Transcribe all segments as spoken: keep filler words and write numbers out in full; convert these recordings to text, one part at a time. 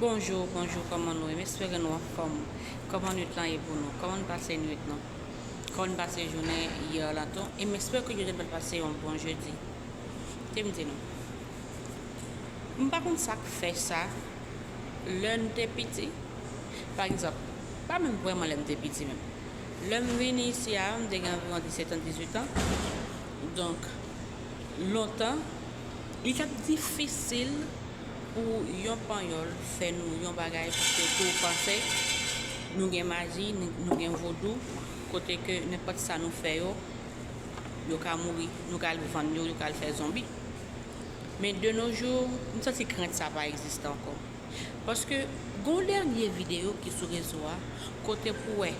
Bonjou, bonjou, kòman nou ye? M espere nou anfòm. Kòman nwit lan ye pou nou? Kòman n pase nwit nou? Kòman n pase jounen yè lan tou? E m espere ke jodi a n pral pase yon bon jedi. Te m di nou. M pa konn sa k fè sa. Lè n te piti, pa egzanp, pa menm vrèman lè n te piti menm. Lè m vini isi a, m te gen anviwon disèt an, dizuit an. Donk, lontan, li t ap difisil pou yon panyòl fè nou yon bagay, paske tou w panse nou gen maji, nou, nou gen vodou, kote ke nenpòt sa nou fè yo, yo ka mouri, nou ka al vann yo, yo ka al fè zonbi. Men de nos jours, m santi krent sa pa egziste ankò. Paske gen yon dènye videyo ki sou rezo a, kote pou wè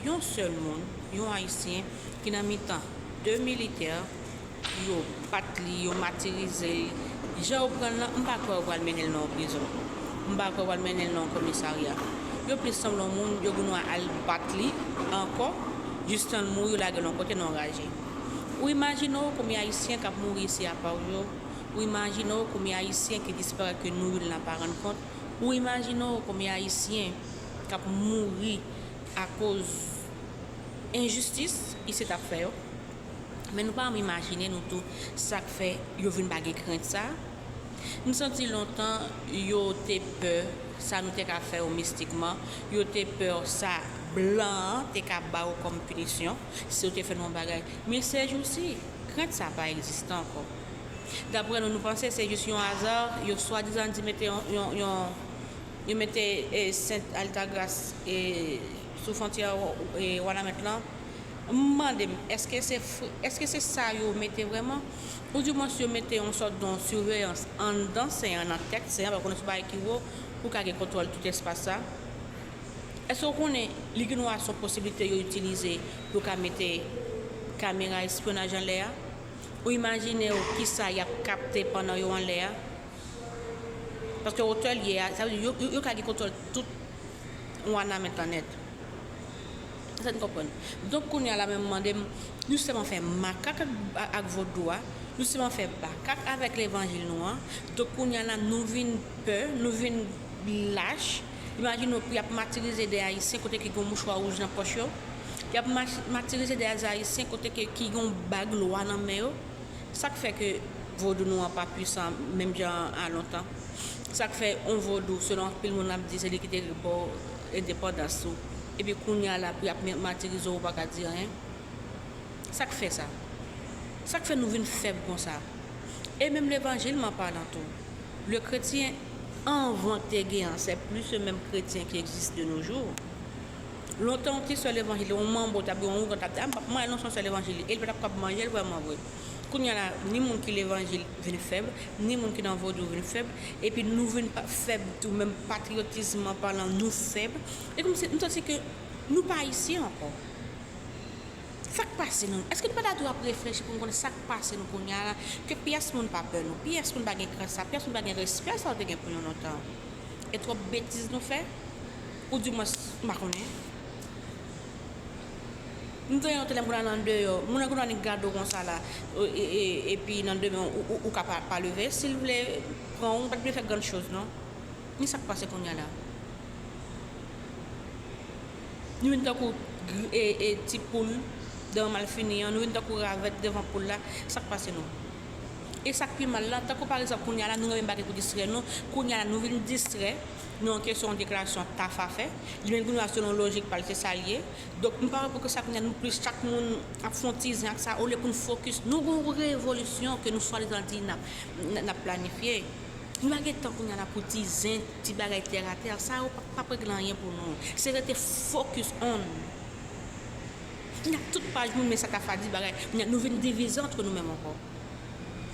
yon sèl moun, yon Ayisyen, ki nan mitan de militè, yo bat li, yo matirize li. Jan yo pran l lan, m pa kwè yo pral mennen l nan yon prizon. M pa kwè yo pral mennen l nan yon komisarya. Yo plis sanble yon moun, yo gen dwa al bat li ankò, jistan l mouri, yo lage l yon kote nan yon raje. Ou imajine w konbyen Ayisyen k ap mouri isi a pa w yo? Ou imajine w konbyen Ayisyen ki disparèt ke nou youn la pa rann kont? Ou imajine w konbyen Ayisyen k ap mouri akoz enjistis isit ap fè yo? Men nou pa janm imajine nou tou sa k fè yo vin pa gen krent sa. M santi lontan yo te pè sa nou te ka fè yo mistikman, yo te pè sa blan an te ka ba yo kòm pinisyon si yo te fè nou yon bagay. Men sèjousi, krent sa pa egziste ankò. Daprè nou, nou panse se jis yon aza, yo swadizan di mete yon, yon, yon, yo mete, e, Sent Altagras, e, sou fwontyè, e, Wanament lan. M mande m, èske se fr-, èske se sa yo mete vrèman? Oudimwens yo mete yon sòt de yon siveyans anndan Sen an, nan tèt Sen an, paske konnen se yon bagay ki wo, pou ka gen kontwòl tout espas sa. Èske w konnen li gen dwa se yon posiblite yo itilize pou yo ka mete kamera espyonaj anlè a? Ou imajine w kisa y ap kapte pandan yo anlè a? Paske wotè l ye a, sa vle di yo, yo, yo ka gen kontwòl tout Wanament lan nèt. Èske n konprann? Donk, kounye a la, men m mande m, nou sèlman fè makak ak, ak vodou a, nou sèlman fè makak avèk levanjil nou an. Donk, kounye a la, nou vin pè, nou vin lach. Imajine w pou y ap matirize de Ayisyen kote ki gen yon mouchwa wouj nan pòch yo. Y ap ma-, matirize de Ayisyen kote ke, ki gen yon bag lwa nan men yo. Sa k fè ke vodou nou an pa pwisan menm jan a lontan? Sa k fè yon vodou, selon anpil moun ap di, se li ki te ba w endepandans ou? Epi kounye a la, pou y ap matirize w, ou pa ka di anyen? Sa k fè sa? Sa k fè nou vin fèb konsa? E menm levanjil, an palan tou, le kretyen, anvan te gen an, c'est plus ce même chrétien qui existe de nos jours. Lontan, yon ti sè levanjil, yon manbo t ap, yon ougan t ap di, a, m p ap manyen l non, se yon sè levanjil, e li pa t ap kab manje l vrèman vre. Kounye a la, ni moun ki levanjil vin fèb, ni moun ki nan vodou vin fèb, epi nou vin pa, fèb tou, menm patriyotisman palan, nou fèb. E kòmsi, m santi ke nou pa Ayisyen ankò. Sa k pase nou? Èske nou pa ta dwe ap reflechi pou n konnen sa k pase nou kounye a la? Ke pyès moun pa pè nou, pyès moun pa gen krent sa, pyès moun pa gen respè sa yo te gen pou nou lontan. E twòp betiz nou fè? Oudimwens, m pa konnen. M tande yon tèlè moun nan deyò, moun nan kounye a li gade w konsa la, e, e, e, epi nan demen ou, ou, ou ka pa, pa leve, si l vle pran w, ou pa t vle fè grann choz non. Men sa k pase kounye a la? Nou vin tankou gr-, e, e, ti poul devan malfini an, nou vin tankou ravèt devan poul la, sa k pase nou? E sa k pi mal la, tankou pa egzanp kounye a la, nou renmen bagay pou distrè nou, kounye a la, nou vin distrè nan yon kesyon, yon deklarasyon Tafa fè, li menm kounye a selon lojik pa l, se sa l ye. Donk, m pa wè poukisa kounye a nou plis chak moun ap fè yon ti zen ak sa, olye pou n fokis, nou gen yon revolisyon ke nou swadizan di n ap, n, n ap planifye. Nou pa gen tan kounye a la pou ti zen, ti bagay tèratè, sa yo p ap, p ap regle anyen pou nou. Se rete focus on. Kounye a tout paj moun, men sa Tafa di bagay. Kounye a nou vin divize antre nou menm ankò.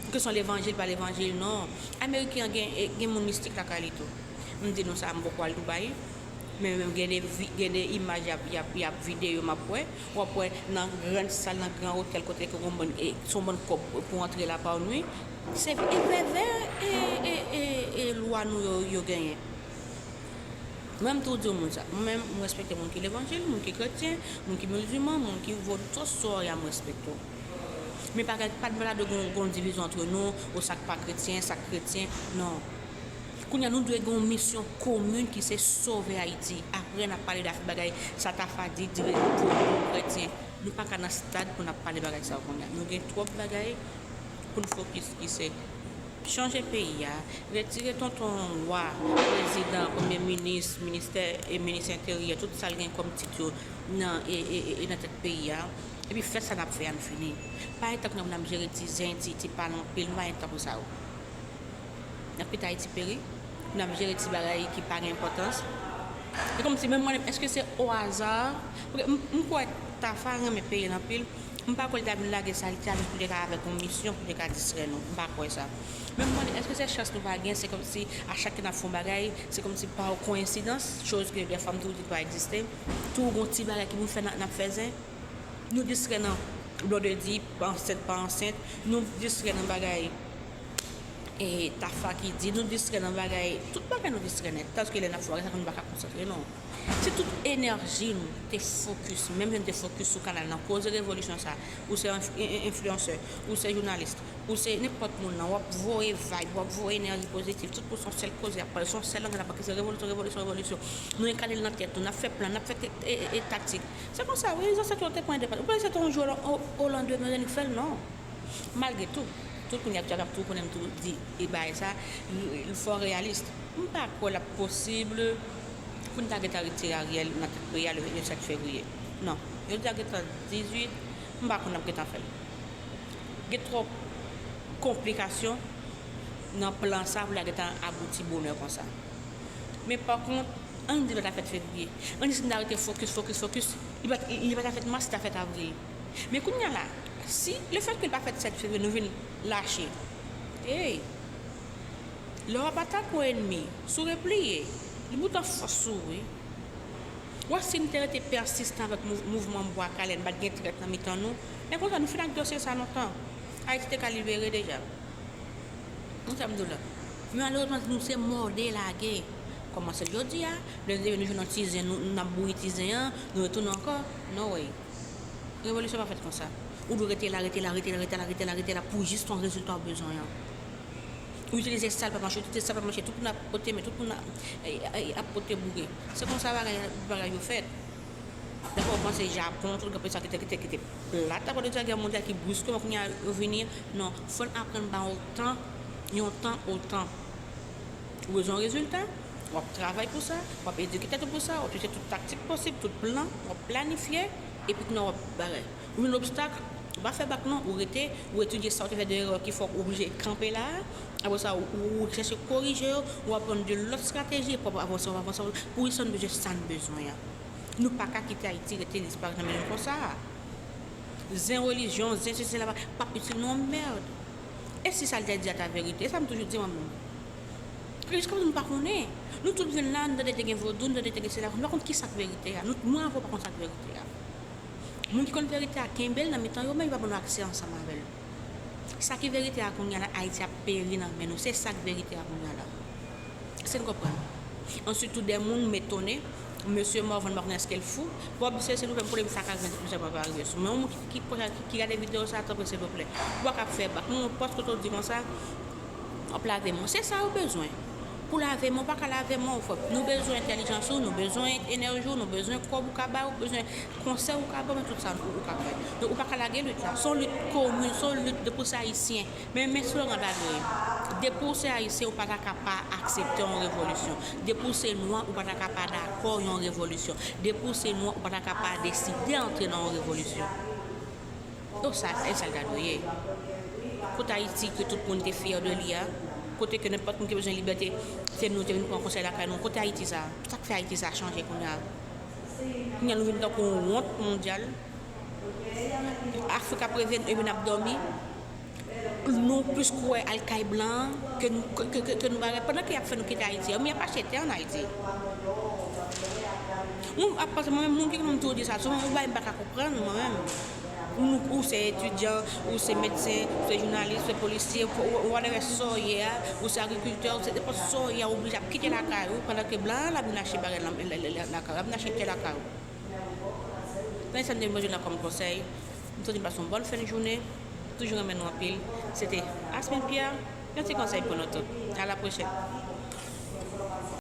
Kesyon levanjil, pa levanjil, non. Ameriken an gen, gen moun mistik lakay li tou. M di nou sa, m poko al Dubai. Men menm gen de vi-, gen de imaj y ap, y ap, y ap videyo m ap wè. W ap wè nan gran sal, nan gran otèl kote ke gon bann, e, se yon bann kòb pou antre la pa nwit. Se e vèvè e, e, e, e lwa nou yo, yo genyen. Mwen, m tou di w moun sa. Mwen menm, m respekte moun ki levanjil, moun ki kretyen, moun ki mizilman, moun ki vodou, tout sa w ye a, m respekte w. Men pa gen, pa t dwe gon, gon divizyon antre nou, ou sa k pa kretyen, sa k kretyen, non. Kounye a, nou dwe gen yon misyon komin ki se sove Ayiti. Apre, n ap pale de afè bagay sa Tafa di, di vodou, kretyen. Nou pa ka nan stad pou n ap pale bagay sa yo kounye a. Nou gen twòp bagay pou n fokis ki se chanje peyi a, retire tonton wa, prezidan, premye minis, ministè e minis enteryè, tout sa l gen kòm tit yo nan, e, e, e, e nan tèt peyi a. Epi fè sa n ap fè a, n fini. Pa gen tan pou n ap jere ti zen, ti, ti pale anpil, nou pa gen tan pou sa yo. N ap kite Ayiti peri, n ap jere ti bagay ki pa gen enpòtans. E kòmsi menm mwen, èske se o aza? Paske m, m kwè Tafa renmen peyi l anpil. M pa kwè li ta vin lage sa li te a jis pou li te ka avèk yon misyon pou li te ka distrè nou. M pa kwè sa. Men m mande, èske se chans nou pa gen? Se kòmsi a chak ke n ap fè yon bagay, se kòmsi pa yon koyensidans, choz ke dèfwa m toujou di pa egziste. Tou gon ti bagay ki pou fè n ap, n ap fè zen. Nou distrè nan blondedi, ansent pa ansent. Nou distrè nan bagay e Tafa ki di, nou distrè nan bagay, tout bagay nou distrè nèt. Tandiske lè n ap fè bagay sa, nou pa ka konsantre, non. Si tout enèji nou te fokis, menm jan nou te fokis sou kanal nan, koze revolisyon sa, ou se enf-, en-, en-, enfliyansè, ou se jounalis, ou se nenpòt moun nan, w ap voye vibe, w ap voye enèji pozitif, tout pou se yon sèl koze ap pale, se yon sèl langaj ap pale, se revolisyon, revolisyon, revolisyon. Nou enkale l nan tèt nou, n ap fè plan, n ap fè te-, e, e, e taktik. Se konsa, wi, zansèt yo te pran endepandans. Ou panse se te yon jou o, o, o landemè, yo te fè l? Non. Malgre tou, tout moun y ap di, ap tou konnen m tou di, e bagay sa, l, l fò reyalis. M pa kwè l ap posib pou n ta gentan retire Ariel nan tèt peyi a le, le sèt fevriye. Non. Jodi a gentan dizuit, m pa kwè n ap gentan fè l. Gen twòp konplikasyon nan plan sa pou l ta gentan abouti bonè konsa. Men pa kont, ann di l pa ta fèt fevriye. Ann di si n ta rete fokis, fokis, fokis, li pa, li pa ta fèt mas, li ta fèt avril. Men kounye a la, si lefètke l pa fèt sèt fevriye, nou vin lache. Ey! Lè w ap atake yon ènmi, si w repliye, li bout an fòs sou ou, wi. Wè, si n te rete pèsistan avèk mouv-, mouvman Bwa Kale, n pa t gen trèt nan mitan nou, men konsa, nou fin ak dosye sa lontan. Ayiti te ka libere deja. Konsa m di w la. Men malerezman, nou se mòde lage. Kòmanse jodi a, lè nou jwenn yon ti zen, nou, n ap bouyi ti zen an, nou retounen ankò. No way. Revolisyon pa fèt konsa. Ou dwe rete la, rete la, rete la, rete la, rete la, rete la pou jis yon rezilta w bezwen an. Ou itilize sa l pa mache, ou itilize sa l pa mache, tout moun ap pote men, tout moun ap, ap pote boure. Se konsa bagay, bagay yo fèt. Dakò, ou panse Japon, tout gran peyi sa ki te, ki te, ki te plat apre Dezyèm Gè Mondyal, ki briskman kounye a yo vini? Non, fò n aprann ba yo tan, yon tan o tan. Ou bezwen rezilta, w ap travay pou sa, w ap edike tèt ou pou sa, w ap chèche tout taktik posib, tout plan, w ap planifye, epi kounye a w ap bagay. Ou jwenn obstak, ou pa fè bak non, ou rete, ou etidye sa w te fè de erè ki fè w oblije kanpe la a. Apre sa, ou, ou, ou chèche korije yo, ou aprann de lòt estrateji, epi w ap avanse, w ap avanse, w ap avanse. Pou sa n bezwen, sa n bezwen an. Nou pa ka kite Ayiti rete disparèt nan men nou konsa. Zen relijyon, zen sesi, sela, pa, p ap itil nou yon mèd. E si sa l te di a ta verite? E sa m toujou di mwen menm. Paske jiska prezan nou pa konnen. Nou tout vin la, nou tande te gen vodou, nou tande te gen sela, nou pa konn ki sa k verite a. Nou, mwen avè w pa konn sa k verite a. Moun ki konn verite a, kenbe l nan mitan yo, men yo pa ban nou aksè ansanm avè l. Sa ki verite a kounye a la, Ayiti ap peri nan men nou. Se sa k verite a kounye a la. Èske n konprann? Answit, tou de moun m etone, mesye Morvan, m pa konnen èske l fou. Bob, se, silvouplè, m konnen sa ka gen, sa pa, pa rive sou. Men yon moun ki, ki, ki, ki gade videyo sa, tanpri, silvouplè. Ou pa ka ap fè bak. Yon pòs kote w di konsa, w ap lave men w. Se sa yo bezwen. Pou lave men w, ou pa ka lave men w, frè. Nou bezwen entèlijans ou, nou bezwen enèji w, nou bezwen kòb ou ka bay, ou bezwen konsèy ou ka ban, men tout sa ou, ou ka fè. Donk, ou pa ka lage lit la. Se yon lit komin, se yon lit depi w se Ayisyen. Men, men slogan ta dwe, depi w se Ayisyen, ou pa ta ka pa aksepte yon revolisyon. Depi w se nwa, ou pa ta ka pa dakò yon revolisyon. Depi w se nwa, ou pa ta ka pa deside antre nan yon revolisyon. Donk, sa, e sa l ta dwe ye. Kote Ayiti ke tout moun te fyè de li a, kote ke nenpòt moun ki bezwen libète, se nou te vin pran konsèy lakay nou. Kote Ayiti sa? Sa k fè Ayiti sa chanje kounye a? Kounye a nou vin tankou yon wont mondyal. Afrik ap revyen, epi n ap dòmi. Nou plis kwè al kay blan ke nou, ke, ke, ke, ke nou bagay. Pandan ke y ap fè nou kite Ayiti, men y ap achte tè ann Ayiti. Moun ap panse, mwen menm, moun ki konn toujou di sa, souvan, yon bagay m pa ka konprann, mwen menm. Ou, ou se etidyan, ou se medsen, ou se jounalis, ou se polisye, ou, ou, whatever sa w ye a, ou se agrikiltè, ou se nenpòt sa w ye a, ou oblije ap kite lakay ou, pandan ke blan an l ap vin achte bagay la, la, la, la, lakay ou, l ap vin achte tè lakay ou. Men sa m te vin ba nou la kòm konsèy, m swete n pase yon bòn fen de jounen, toujou renmen nou anpil. Se te Asmil Pierre, yon ti konsèy pou nou tout. A la pwochèn.